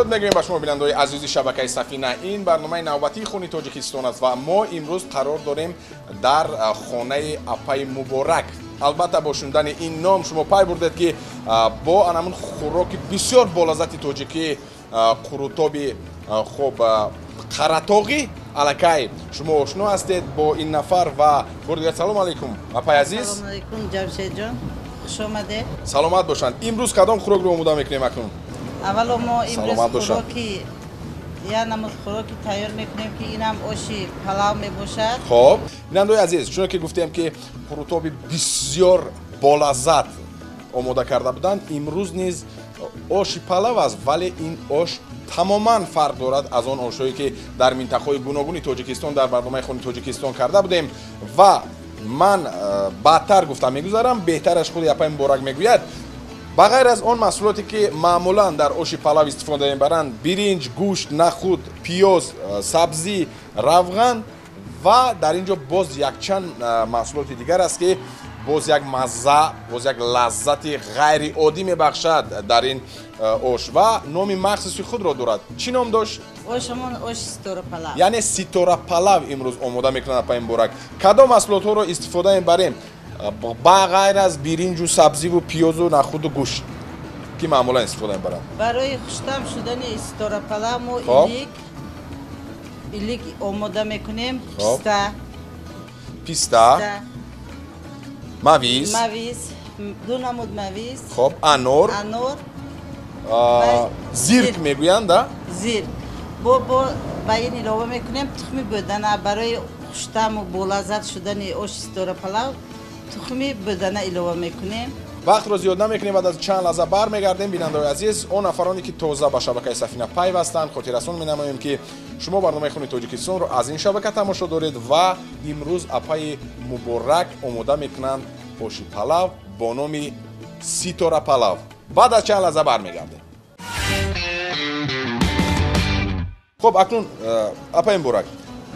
Дуруд мегӯем ба шумо, бинандаҳои азизи шабакаи Сафина. Ин барномаи навбатии Хони Тоҷикистон аст ва мо имрӯз қарор дорем дар хонаи апаи Муборак. Албатта, бо шунидани ин ном шумо пай бурдед, ки бо анамун хӯроки бисёр болаззати тоҷикӣ, қурутоби хуб қаратоғӣ, аллакай шумо ошно ҳастед бо ин нафар. Ва бори дигар салому алайкум, апаи азиз. Салому алайкум, Ҷамшедҷон, хуш омадед. Саломат бошанд. Имрӯз кадом хӯрокро омода мекунем акнун? Аввало мо имрӯз хӯроки як намуд хӯроки тайёр мекунем, ки инам оши палав мебошад. Хоб, бинандаои азиз, чуно ки гуфтем, ки қурутоби бисёр болаззат омода карда буданд, имрӯз низ оши палав аст, вале ин ош тамоман фарқ дорад аз он ошҳое, ки дар минтақаҳои гуногуни Тоҷикистон дар барномаи Хони Тоҷикистон карда будем. Ва ман баъдтар гуфта мегузарам, беҳтараш худи апаи Муборак мегӯяд. Ба ғайр аз он маҳсулоте, ки маъмулан дар оши палав истифода мебаранд: биринҷ, гӯшт, нахуд, пиёз, сабзӣ, равған, ва дар ин ҷо боз якчанд маҳсулоти дигар аст, ки боз як мазза, боз як лаззати ғайриоддӣ мебахшад дар ин ош ва номи махсуси худро дорад. Чӣ ном дошт? Ошамон оши ситорапалав. Яъне ситорапалав имрӯз омода мекунад апаи Муборак. Кадом маҳсулотҳоро истифода мебарем ба ғайр аз биринҷу сабзиву пиёзу нахуду гӯшт, ки маъмулан истифода мебаранд? Барои хуштам шудани ситорапалав мо илик омода мекунем, писта. Писта, мавиз. Мавиз, ду намуд мавиз. Хоб, анор. Анор. Зирк мегӯянд, да? Зирк. Бо ба ин илова мекунем тухми бӯдана. Барои хуштаму болаззат шудани оши ситорапалав тухми бӯдана илова мекунем. Вақтро зиёд намекунем, баъд аз чанд лаҳза бармегардем. Бинандаҳои азиз, он нафароне, ки тоза ба шабакаи Сафина пайвастанд, хотиррасон менамоем, ки шумо барномаи Хони Тоҷикистонро аз ин шабака тамошо доред ва имрӯз апаи Муборак омода мекунанд оши палав бо номи ситора палав. Баъд аз чанд лаҳза бармегардем. Хуб, акнун, апаи Муборак,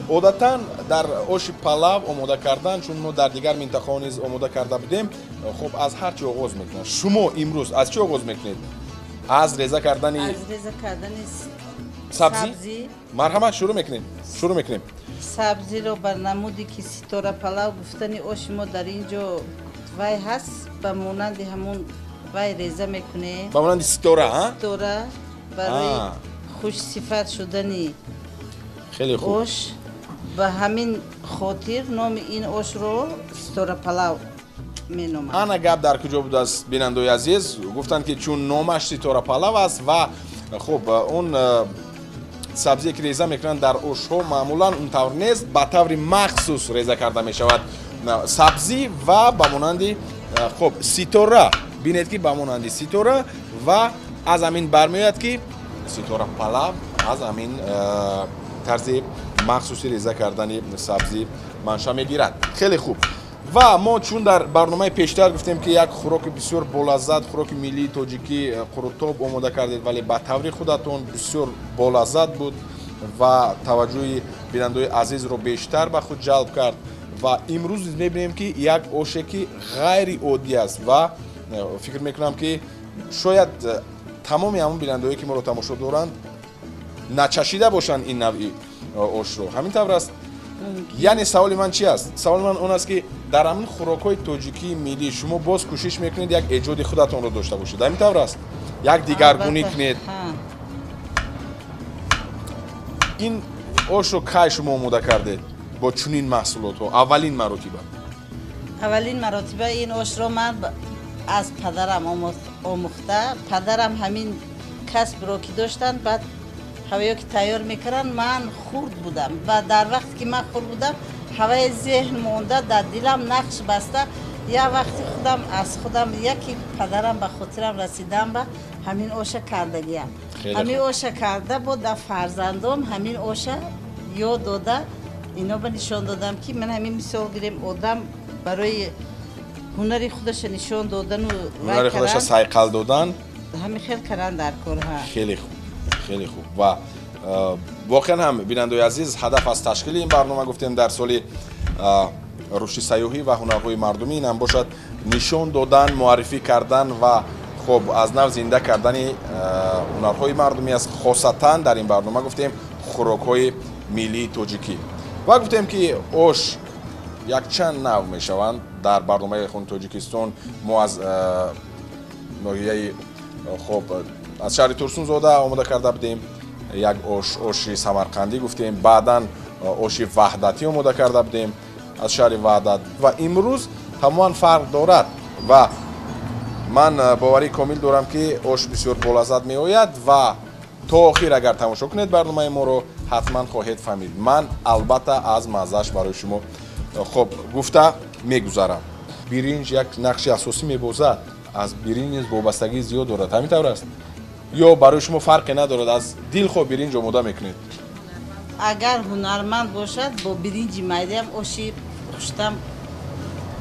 одатан дар оши палав омода кардан, чун мо дар дигар минтақаҳо низ омода карда будем, хуб, аз ҳар чӣ оғоз мекунанд. Шумо имрӯз аз чӣ оғоз мекунед? Аз реза кардани аз реза кардани сабзӣ. Марҳамат, шурӯъ мекунем, шурӯъ мекунем. Сабзиро бар намуде, ки ситора палав гуфтани оши мо дар ин ҷо вай ҳаст, ба монанди ҳамон вай реза мекунем. Ба монанди ситора. Ситора, барои хушсифат шудани хеле хуб ош. Ба ҳамин хотир номи ин ошро ситорапалав меноманд. Ана гап дар куҷо будааст, бинандаои азиз. Гуфтанд, ки чун номаш ситорапалав аст ва хуб, он сабзие, ки реза мекунанд дар ошҳо, маъмулан он тавр нест, ба таври махсус реза карда мешавад сабзӣ ва ба монанди хуб ситора. Бинед, ки ба монанди ситора, ва аз ҳамин бармеояд, ки ситорапалав аз ҳамин тарзи махсуси реза кардани сабзӣ манша мегирад. Хеле хуб. Ва мо чун дар барномаи пештар гуфтем, ки як хӯроки бисёр болаззат, хӯроки миллии тоҷикӣ, қурутоб омода кардед, вале ба таври худатон бисёр болаззат буд ва таваҷҷӯҳи бинандаои азизро бештар ба худ ҷалб кард. Ва имрӯз низ мебинем, ки як оше, ки ғайриоддӣ аст, ва фикр мекунам, ки шояд тамоми ҳамон бинандаое, ки моро тамошо доранд, начашида бошанд ин навъи ошро. Ҳамин тавр аст? Яъне саволи ман чи аст? Саволи ман он аст, ки дар ҳамин хӯрокҳои тоҷикии миллӣ шумо боз кӯшиш мекунед як эҷоди худатонро дошта бошед. Ҳамин тавр аст? Як дигаргунӣ кунед. Ин ошро кай шумо омода кардед бо чунин маҳсулотҳо аввалин маротиба? Аввалин маротиба ин ошро ман аз падарам омӯхта. Падарам ҳамин касбро ки доштанд, баъд ҳаваё ки тайёр мекарданд, ман хурд будам, ва дар вақте ки ман хурд будам, ҳаваи зеҳн монда, дар дилам нақш баста. Як вақти худам аз худам яке падарам ба хотирам расидам, ба ҳамин оша кардагиям. Ҳамин оша карда бо дар фарзандом ҳамин оша ёд дода, ино ба нишон додам, ки ман ҳамин мисол гирем, одам барои ҳунари худаша нишон додану ҳунари худаша сайқал додан ҳамин хел кардан дар корҳа. Хеле хуб, хеле хуб. Ва воқеан ҳам, бинандаои азиз, ҳадаф аз ташкили ин барнома, гуфтем, дар соли рушди сайёҳӣ ва ҳунарҳои мардумӣ ин ҳам бошад нишон додан, муаррифӣ кардан ва Хуб, аз нав зинда кардани ҳунарҳои мардумӣ аст, хосатан дар ин барнома гуфтем хӯрокҳои миллии тоҷикӣ ва гуфтем ки ош якчанд нав мешаванд. Дар барномаи Хони Тоҷикистон мо аз ноҳияи, хуб, аз шаҳри Турсунзода омода карда будем як ош, оши самарқандӣ гуфтем, баъдан оши ваҳдатӣ омода карда будем аз шаҳри Ваҳдат ва имрӯз тамоман фарқ дорад ва ман боварии комил дорам ки ош бисёр болаззат меояд ва то охир агар тамошо кунед барномаи моро ҳатман хоҳед фаҳмид. Ман албатта аз маззааш барои шумо хуб гуфта мегузарам. Биринҷ як нақши асосӣ мебозад, аз биринҷ низ вобастагии зиёд дорад, ҳамин тавр аст? Ё барои шумо фарқе надорад, аз дилхоҳ биринҷ омода мекунед? Агар ҳунарманд бошад, бо биринҷи майдаам оши хуштам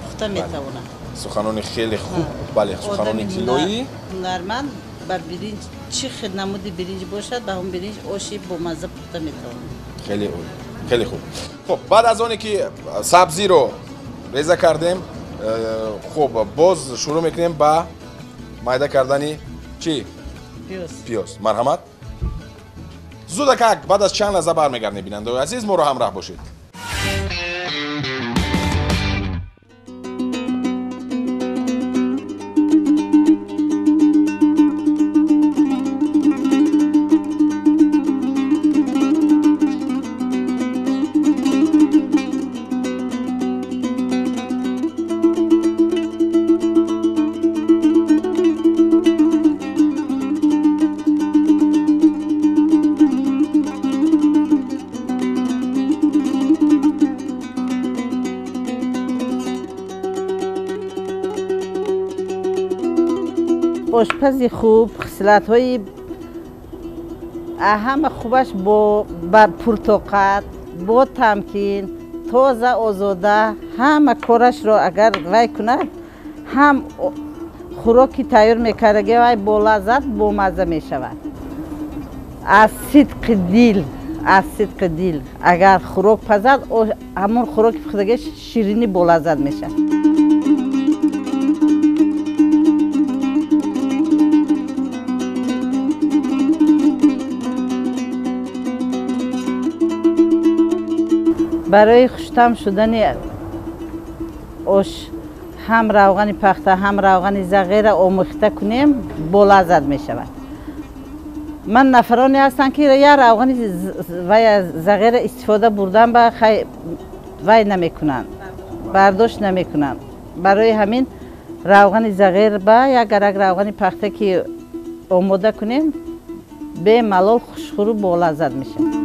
пухта метавонад. Суханони хеле хуб, бале, суханони тиллоӣ. Ҳунарманд ба биринҷ чӣ хел намуди биринҷ бошад, ба ҳамон биринҷ оши бомазза пухта метавонад. Хеле олӣ, хеле хуб. Хуб, баъд аз оне ки сабзиро реза кардем, хуб, боз шурӯъ мекунем ба майда кардани чӣ? Пиёз. Пиёз. Марҳамат. Зудакак баъд аз чанд лаҳза бармегардем, бинандаои азиз, моро ҳамроҳ бошед. Ошпази хуб хислатҳои ҳама хубаш бо пуртоқат, бо тамкин, тоза, озода ҳама корашро агар вай кунад, ҳам хӯроки тайёр мекардаги вай бо лаззат, бомазза мешавад. Аз сидқи дил, аз сидқи дил агар хӯрок пазад, ҳамон хӯроки пухтагиаш ширинӣ болаззат мешавад. Барои хуштам шудани ош ҳам равғани пахта, ҳам равғани зағира омехта кунем, болаззат мешавад. Ман нафароне ҳастам ки я равғани зағира истифода бурдан ба вай намекунанд, бардошт намекунанд. Барои ҳамин равғани зағир ба як гарак равғани пахта ки омода кунем, бемалол хушхӯру болаззат мешавад.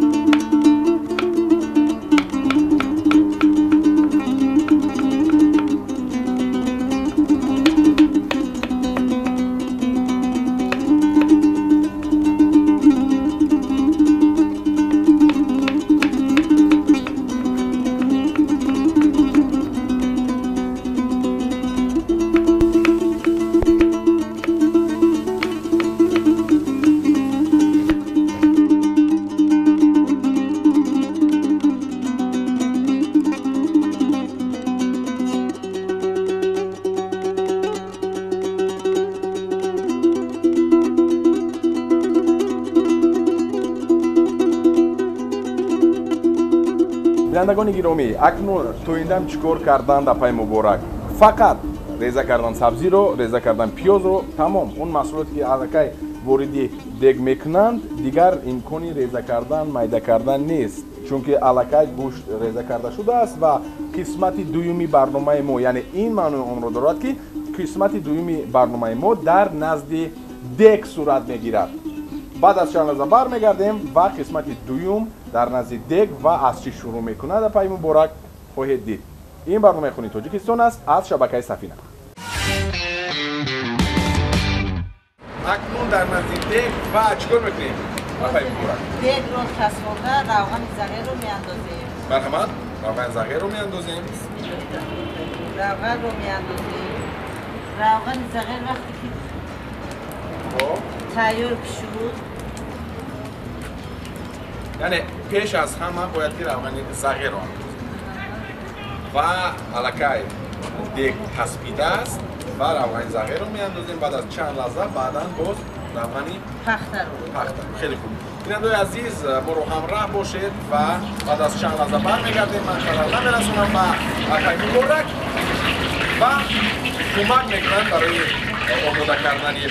Бинандагони гиромӣ, акнун то ин дам чӣ кор кардан апай Муборак? Фақат реза кардан сабзиро, реза кардан пиёзро, тамом. Он маҳсулоте ки аллакай вориди дег мекунанд, дигар имкони реза кардан, майда кардан нест, чунки аллакай гӯшт реза карда шудааст ва қисмати дуюми барномаи мо, яъне ин маънои онро дорад ки қисмати дуюми барномаи мо дар назди дег сурат мегирад. Баъд аз чанд лаҳза бармегардем ва қисмати дуюм дар назди дег ва аз чӣ шурӯъ мекунад апай Муборак хоҳед дид. Ин барномаи Хони Тоҷикистон аст аз шабакаи Сафина. Акнун дар назди дег ва чӣ кор мекунем апай Муборак? Дегро тасфонда равғани зағирро меандозем. Марҳамат, равғани зағирро меандозем. Равғанро меандозем. Равғани зағир вақте ки тайёр шуд, яъне пеш аз ҳама бояд ки равғани зағирро андозем ва аллакай дег таспидааст. Ва равғани зағирро меандозем, баъд аз чанд лаҳза баъдан боз равғани пахтаро. Пахта. Хеле хуб. Бинандаои азиз, моро ҳамроҳ бошед ва баъд аз чанд лаҳза бармегардем. Ман хабар намерасонам ба акай Муборак ва кӯмак мекунанд барои омода кардани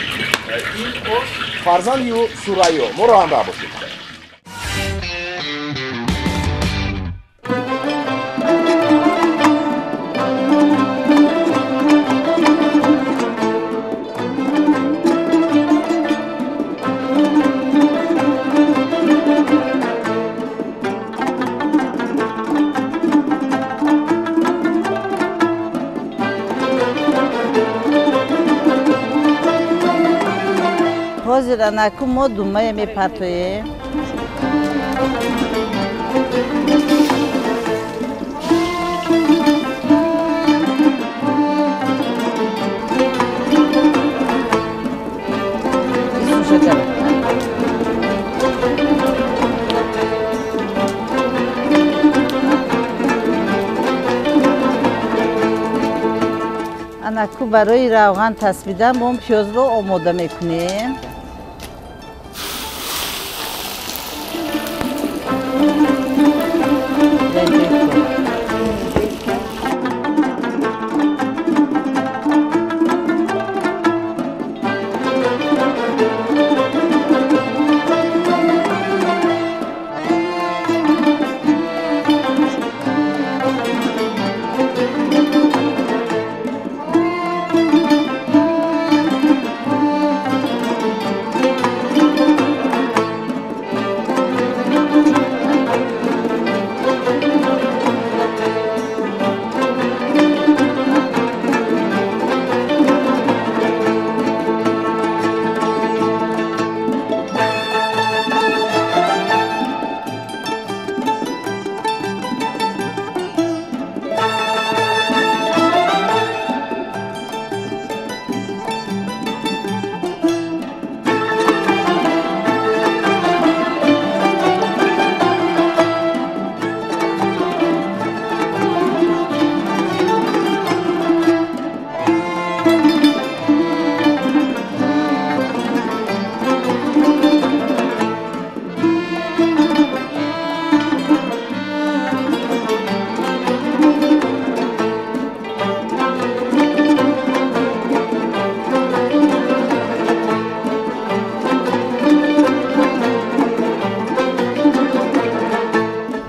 ин ош фарзанди ӯ Сурайё. Моро ҳамроҳ бошед. Ҳозир анаку мо думая мепартоем. Анаку барои равған тасбидан мо пиёзро омода мекунем.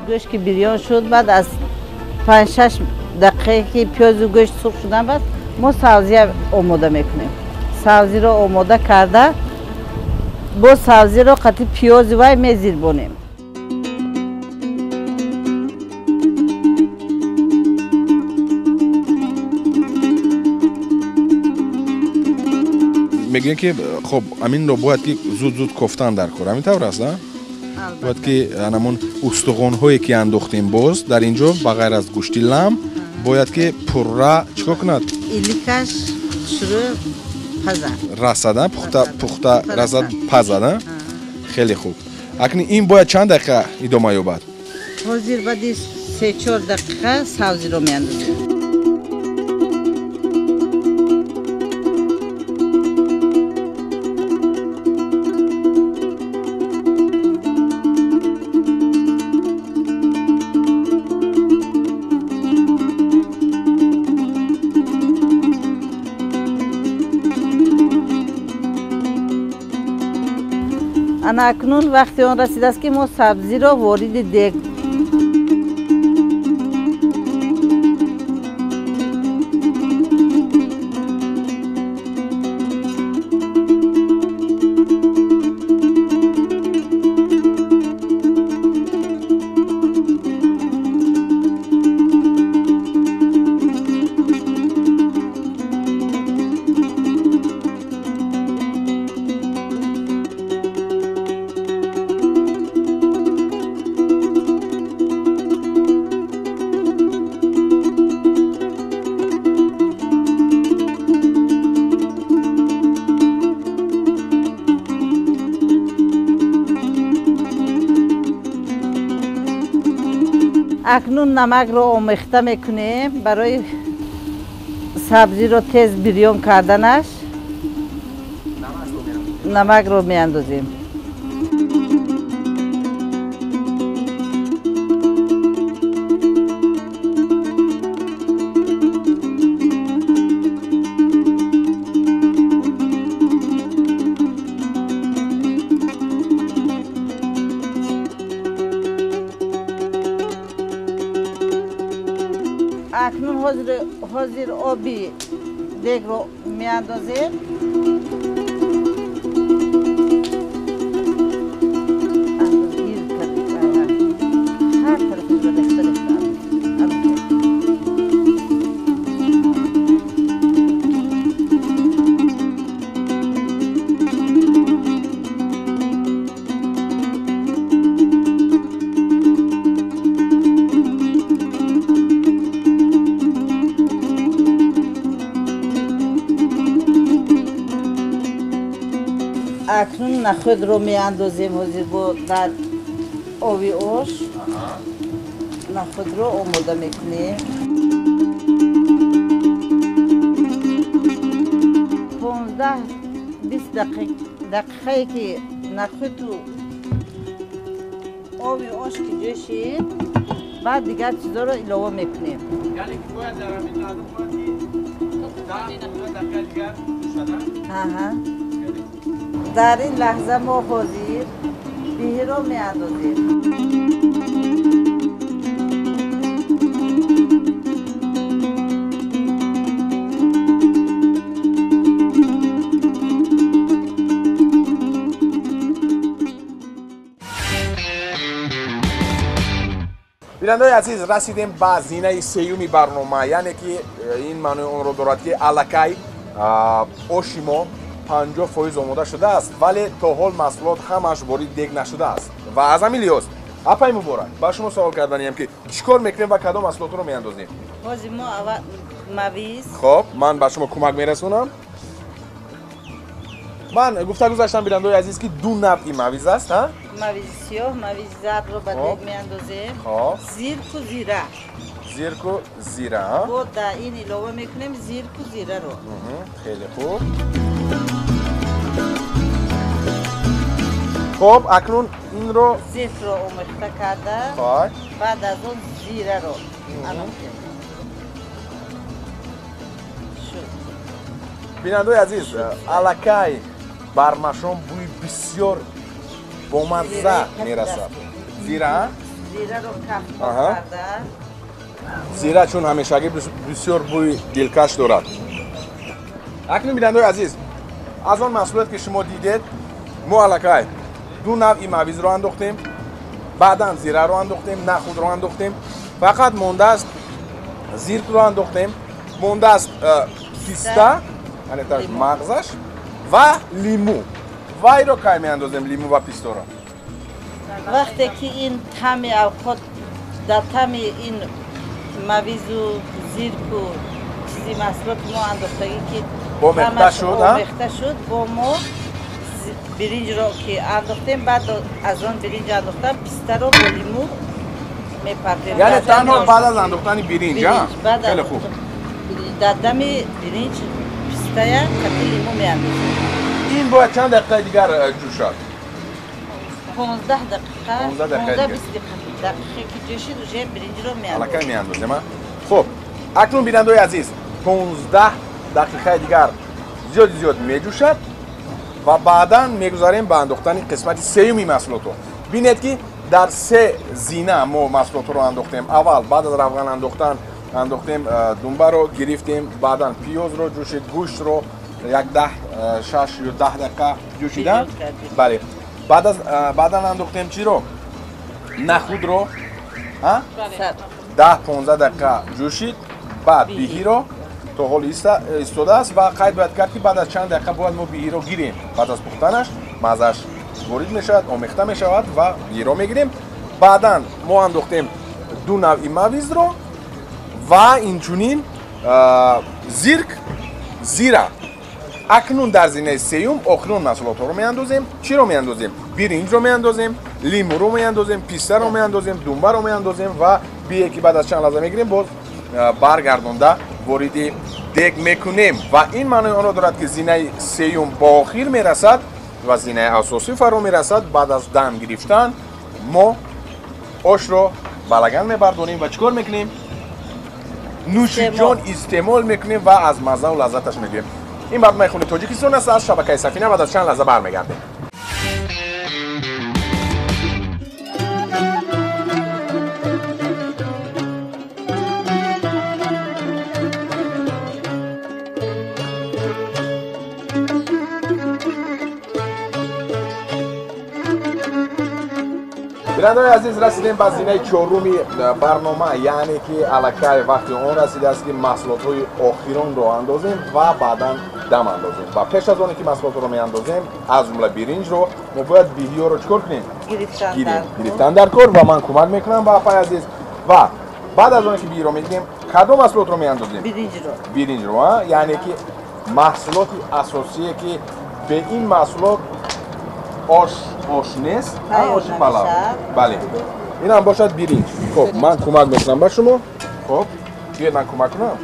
Гӯшт ки бирён шуд, баъд аз 5-6 дақиқае ки пиёзу гӯшт сурх шудан, баъд мо сабзия омода мекунем. Сабзиро омода карда, боз сабзиро қатъи пиёзи вай мезирбонем. Мегӯянд ки хоб аминро бояд ки зуд-зуд кофтан дар кор. Ҳамин тавр аст, а? Бояд ки анамон устухонҳое ки андохтем боз дар ин ҷо ба ғайр аз гӯшти лам бояд ки пурра чӣ кор кунад? Иликаш шурӯъ пазад. Расад, пухта, пухта расад, пазад, а? Хеле хуб. Акнун ин бояд чанд дақиқа идома ёбад? Ҳозир баъди 3-4 дақиқа сабзиро меандозем. Ана акнун вақти он расидааст ки мо сабзиро вориди дег Акнун намакро омехта мекунем барои Сабзиро тез бирён карданаш намакро меандозем. Акнун ҳозир оби дегро меандозем. Акнун нахӯдро меандозем ҳозир бо дар оби ош. Нахӯдро омода мекунем. 15-20 дақиқае ки нахӯду оби ош ки ҷӯшид, баъд дигар чизоро илова мекунем. Яъне ки бояд дар ҳамин лаҳза бояд ки 10-15 дақиқа дигар ҷӯшад? Аҳа. Дар ин лаҳза мо ҳозир биҳиро меандозем. Бинандаои азиз, расидем ба зинаи сеюми барнома, яъне ки ин маънои онро дорад ки аллакай оши мо 50% омода шудааст, вале то ҳол маҳсулот ҳамааш ворид дег нашудааст. Ва аз ҳамин лиҳоз, апай Муборак, ба шумо савол карданиям ки чӣ кор мекунем ва кадом маҳсулотро меандозем? Ҳозир мо аввал мавиз. Хоб, ман ба шумо кӯмак мерасонам. Ман гуфта гузаштам, бинандаои азиз, ки ду навъи мавиз аст, ҳа? Мавизи сиёҳ, мавизи зардро ба дег меандозем. Зирку зира. Зирку зира, ҳа? Бо дар ин илова мекунем зирку зираро. Хеле хуб. Хоб, акнун инро зиркро омехта карда, баъд аз он зираро андохтем. Шуд. Бинандаои азиз, аллакай бар машом бӯи бисёр бомазза мерасад. Зира? Зираро каф карда. Зира чун ҳамешагӣ бисёр бӯи дилкаш дорад. Акнун, бинандаои азиз, аз он маҳсулот ки шумо дидед, мо аллакай ду навъи мавизро андохтем, баъдан зираро андохтем, нахудро андохтем, фақат мондааст зиркро андохтем, мондааст писта, яъне мағзаш ва лимӯ. Вайро кай меандозем лимӯ ва писторо? Вақте ки ин таъми авқот дар таъми ин мавизу зирку чизи маҳсулоти мо андохтагӣ ки омехта шуд, омехта шуд, бо мо биринҷро ки андохтем, баъд аз он биринҷ андохтан пистаро бо лимӯ мепартем. Яъне танҳо баъд аз андохтани биринҷ? Хеле хуб. Дар дами биринҷ пистая қати лимӯ меандозем. Ин бояд чанд дақиқаи дигар ҷӯшад? 15 дақиқа, 15-20 дақиқа ки ҷӯшид, уже биринҷро меандозем. Аллакай меандозем, а? Хуб, акнун, бинандаои азиз, 15 дақиқаи дигар зиёди зиёд меҷӯшад ва баъдан мегузарем ба андохтани қисмати сеюми маҳсулотҳо. Бинед ки дар се зина мо маҳсулотҳоро андохтем. Аввал баъд аз равған андохтан андохтем думбаро гирифтем, баъдан пиёзро ҷӯшид, гӯштро як 6 ё 10 дақиқа ҷӯшида, бале, баъдан андохтем чиро? Нахудро, 10-15 дақиқа ҷӯшид, баъд биҳиро то ҳол истодааст ва қайд бояд кард ки баъд аз чанд дақиқа бояд мо биҳиро гирем. Баъд аз пухтанаш маззааш ворид мешавад, омехта мешавад ва биҳиро мегирем. Баъдан мо андохтем ду навъи мавизро ва инчунин зирк, зира. Акнун дар зинаи сеюм охирон маҳсулотҳоро меандозем. Чиро меандозем? Биринҷро меандозем, лимӯро меандозем, пистаро меандозем, думбаро меандозем ва бие ки баъд аз чанд лаҳза мегирем, боз баргардонда вориди дег мекунем ва ин маънои онро дорад, ки зинаи сеюм ба охир мерасад ва зинаи асосӣ фаро мерасад. Баъд аз дам гирифтан мо ошро ба лаган мебардорем ва чӣ кор мекунем? Нӯши ҷон истеъмол мекунем ва аз маззаву лаззаташ мегирем. Ин барномаи Хони Тоҷикистон аст аз шабакаи Сафина. Баъд аз чанд лаҳза бармегардем. Бинандагони азиз, расидем ба зинаи чоруми барнома, яъне ки аллакай вақти он расидааст, ки маҳсулотҳои охиронро андозем ва баъдан дам андозем. Ва пеш аз оне ки маҳсулотро меандозем, аз ҷумла биринҷро, мо бояд биҳиёро чӣ кор кунем? Гирифтан дар кор. Ва ман кӯмак мекунам ба апаи азиз. Ва баъд аз оне ки биҳиро мегирем, кадом маҳсулотро меандозем? Биринҷро, яъне ки маҳсулоти асосие, ки бе ин маҳсулот ош ош нест, оши палав. Бале, инам бошад биринҷ. Хоб, ман кӯмак мекунам ба шумо. Хоб, биёед ман кӯмак кунам.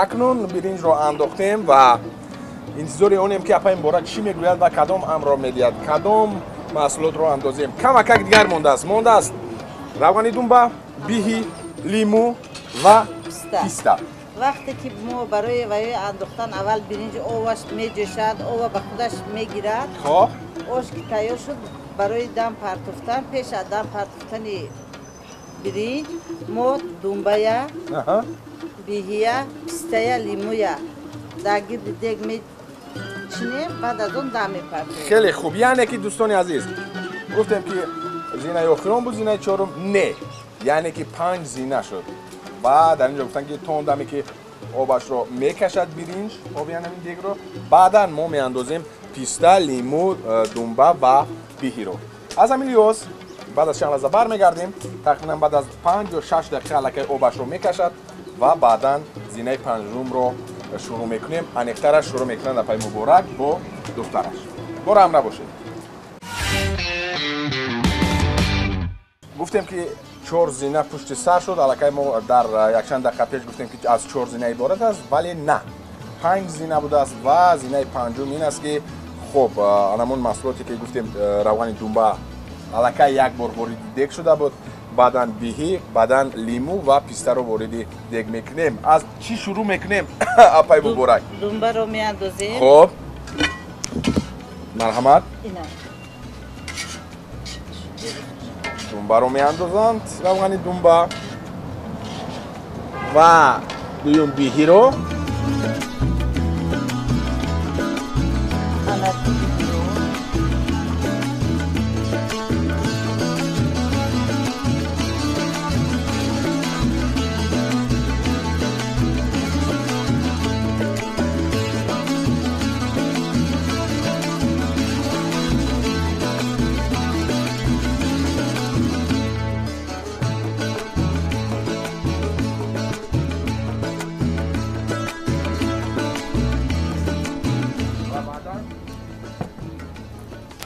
Акнун биринҷро андохтем ва интизори онем, ки апаи Муборак чӣ мегӯяд ва кадом амрро медиҳад, кадом маҳсулотро андозем. Камакак дигар мондааст равғани думба, биҳи, лимӯ ва писта. Вақте ки мо барои ваёи андохтан аввал биринҷ оваш меҷӯшад, ова ба худаш мегирад. Хоб, ош ки тайёр шуд, барои дам партофтан, пеш аз дам партофтани биринҷ мо думбая, биҳия, пистая, лимӯя дар гирди дег мечинем, баъд аз он дам мепартоем. Хеле хуб. Яъне ки дӯстони азиз, гуфтем ки зинаи охирон буд, зинаи чорум не, яъне ки панҷ зина шуд. Ва дар инҷо гуфтанд, ки то он даме ки обашро мекашад биринҷ, оби ҳамин дегро, баъдан мо меандозем писта, лимӯ, думба ва биҳиро. Аз ҳамин лиҳоз баъд аз чанд лаҳза бармегардем. Тахминан баъд аз 5 ё 6 дақиқа аллакай обашро мекашад ва баъдан зинаи панҷумро шурӯъ мекунем. Аниқтараш шурӯъ мекунанд апаи Муборак бо духтараш. Бора ҳам набошед. Гуфтем, ки чор зина пушти сар шуд. Аллакай мо дар якчанд дақиқа пеш гуфтем, ки аз чор зина иборат аст, вале на, панҷ зина будааст. Ва зинаи панҷум ин аст, ки хоб, анамон маҳсулоте ки гуфтем, равғани думба аллакай як бор вориди дег шуда буд, баъдан биҳӣ, баъдан лимӯ ва пистаро вориди дег мекунем. Аз чӣ шурӯъ мекунем, апаи Муборак? Думбаро меандозем. Хоб, марҳамат. Думбаро меандозанд, равғани думба, ва дуюм биҳиро.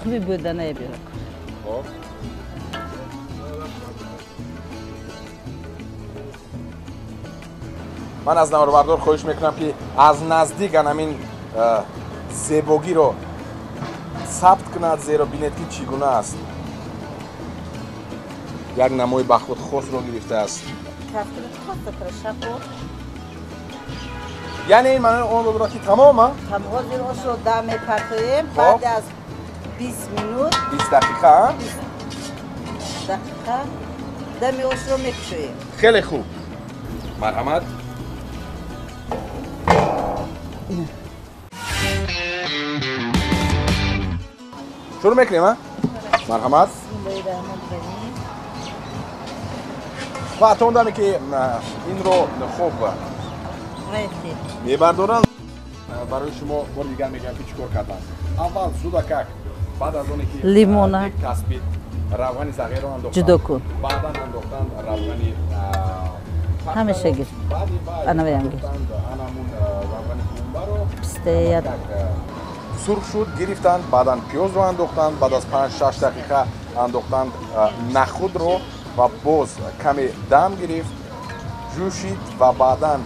Хуби буданае биёр. Ман аз наворбардор хоҳиш мекунам, ки аз наздик ҳамин зебогиро сабт кунад, зеро бинед, ки чӣ гуна аст. Як намои ба худ хосро гирифтааст. Яъне ин маънои онро дорад, ки тамом, а? Ҳозир ошро дам мепартоем, баъд аз 20 минут, 20 дақиқа, 20 дақиқа дами ошро мекушоем. Хеле хуб. Марҳамат. Шурӯъ мекунем, а? Марҳамат. Ва то он даме ки инро хуб мебардоранд, барои шумо бори дигар мегӯям, ки чӣ кор карданд. Аввал зудакак баъд аз оне ки лимона касбид, равғани зағирро андохтанд, ҷудо кун, баъдан андохтанд равғани ҳамеша гир, анаваям гир, анамун равғани пумбаро пистаят сурх шуд, гирифтанд, баъдан пиёзро андохтанд, баъд аз 5-6 дақиқа андохтанд нахудро ва боз каме дам гирифт, ҷӯшид ва баъдан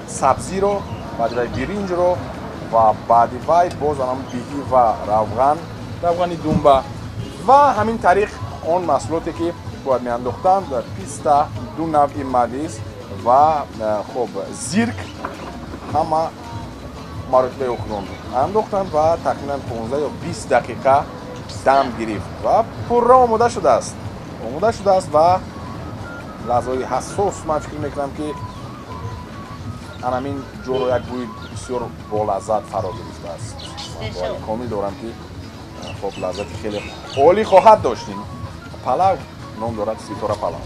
сабзиро, баъди вай биринҷро ва баъди вай боз анам биҳӣ ва равған, равғани думба ва ҳамин тариқ он маҳсулоте ки бояд меандохтанд, писта, ду навъи мавиз ва хуб зирк, ҳама маротибаи охирон андохтанд ва тахминан 15 ё 20 дақиқа дам гирифт ва пурра омода шудааст. Омода шудааст ва лаҳзаҳои ҳассос ман фикр мекунам, ки анамин ҷоро як бӯи бисёр болаззат фаро гирифтааст. Ман бовари комил дорам, ки хоб лаззати хеле олӣ хоҳад дошт ин палав. Ном дорад Ситора палав.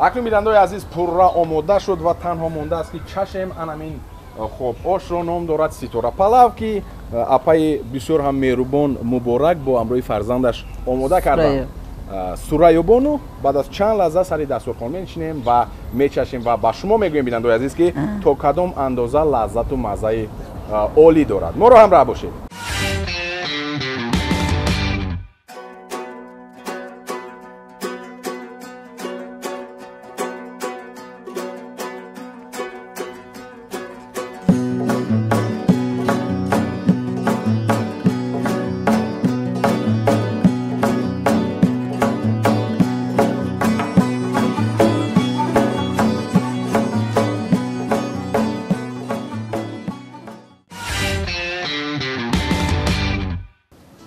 Акнун, бинандаои азиз, пурра омода шуд ва танҳо мондааст, ки чашем анамин хоб ошро. Ном дорад Ситора палав, ки апаи бисёр ҳам меҳрубон Муборак бо ҳамроҳи фарзандаш омода карданд, Сурайёбону. Баъд аз чанд лаҳза сари дастурхон менишинем ва мечашем ва ба шумо мегӯем, бинандаои азиз, ки то кадом андоза лаззату маззаи олӣ дорад. Моро ҳамроҳ бошед.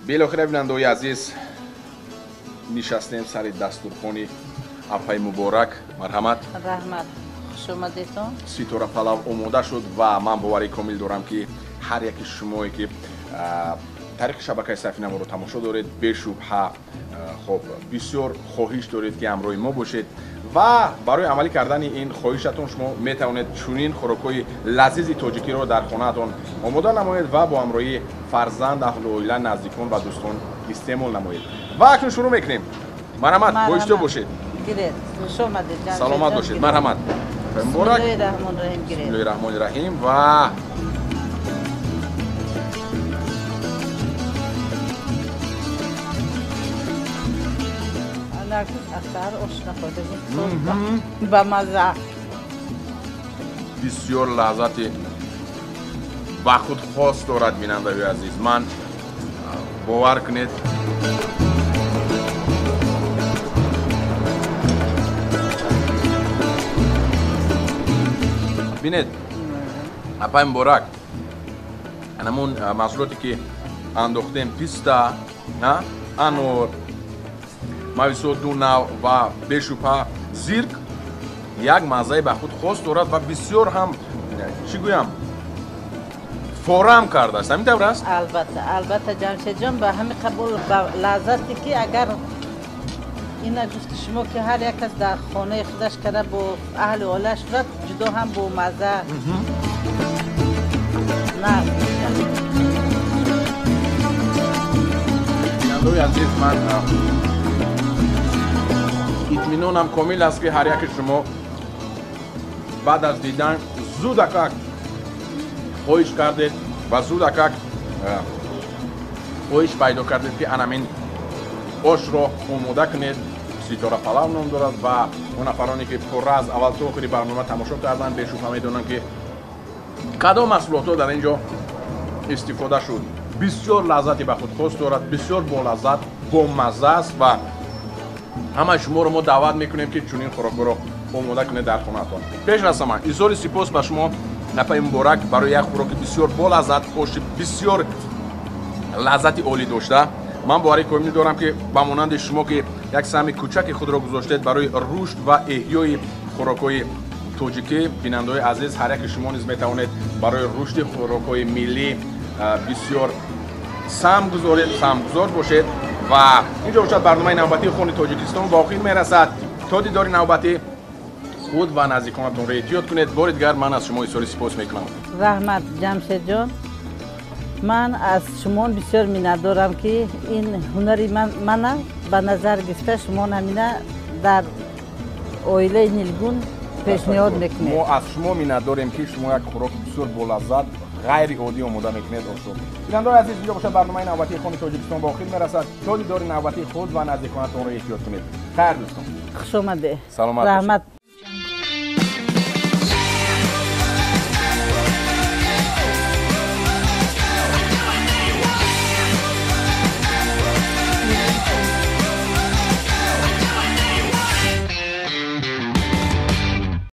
Билохира, бинандаои азиз, нишастем сари дастурхони апаи Муборак. Марҳамат. Раҳмат, хушомадедон. Ситора палав омода шуд ва ман боварии комил дорам, ки ҳар яки шумое ки тариқи шабакаи Сафинаморо тамошо доред, бешубҳа хоб бисёр хоҳиш доред, ки ҳамроҳи мо бошед ва барои амалӣ кардани ин хоҳишатон шумо метавонед чунин хӯрокҳои лазизи тоҷикиро дар хонаатон омода намоед ва бо ҳамроҳии фарзанд, аҳлу оила, наздикон ва дӯстон истеъмол намоед. Ва акнун шурӯъ мекунем. Марҳамат, боиштиё бошед. Гиред, хуш омадед. Саломат бошед. Марҳамат. Муборак. Бисмиллоҳи раҳмони раҳим. Ва ба маза. Бисёр лаззати ба худ хос дорад, бинандаи азиз. Ман бовар кунед, бинед, апай Муборак, анамун маҳсулоте ки андохтем, писта, анор, мависо ду нав ва бешубҳа зирк, як маззаи ба худ хос дорад ва бисёр ҳам, чӣ гӯям, форам кардааст. Ҳамин тавр аст? Албатта, албатта, Ҷамшедҷон, ба ҳамин қабул ба лаззате ки агар ина гуфти шумо ки ҳар як кас дар хонаи худаш карда бо аҳли оилааш хӯрад, ҷудо ҳам бо мазза нағз мешавад. Бинандаои азиз, ман итминонам комил аст ки ҳар яки шумо баъд аз дидан зудакак хоҳиш кардед ва зудакак хоҳиш пайдо кардед ки анамин ошро омода кунед. Ситора палав ном дорад ва он нафароне ки пурра аз аввал то охири барнома тамошо карданд, бешубҳа медонанд ки кадом маҳсулотҳо дар ин ҷо истифода шуд. Бисёр лаззати ба худ хос дорад, бисёр болаззат, бомазза аст ва ҳамаи шуморо мо даъват мекунем ки чунин хӯрокҳоро омода кунед дар хонаатон. Пеш аз ҳама изҳори сипос ба шумо, напаи Муборак, барои як хӯроки бисёр болаззат, оши бисёр лаззати олӣ дошта. Ман боварӣ комил дорам ки ба монанди шумо ки як саҳми кӯчаки худро гузоштед барои рушд ва эҳёи хӯрокҳои тоҷикӣ, бинандаҳои азиз, ҳар яки шумо низ метавонед барои рушди хӯрокҳои миллӣ бисёр саҳм гузоред, саҳмгузор бошед. Ва инҷо бошад барномаи навбатии Хони Тоҷикистон ба охир мерасад. То дидори навбатӣ худ ва наздиконатонро эҳтиёт кунед. Бори дигар ман аз шумо изҳори сипос мекунам. Раҳмат, Ҷамшедҷон. Ман аз шумо бисёр миннатдорам ки ин ҳунари мана ба назар гирифта шумо ҳамина дар оилаи Нилгун пешниҳод мекунед. Мо аз шумо миннатдорем ки шумо як хӯроки бисёр болаззат, ғайриоддӣ омода мекунед ошро. Бинандаҳои азиз, инҷо бошад барномаи навбатии Хони Тоҷикистон ба охир мерасад. То дидори навбатии худ ва наздиконатонро эҳтиёт кунед. Хайр, дӯстон. Хуш омадед. Саломат бошед. Раҳмат.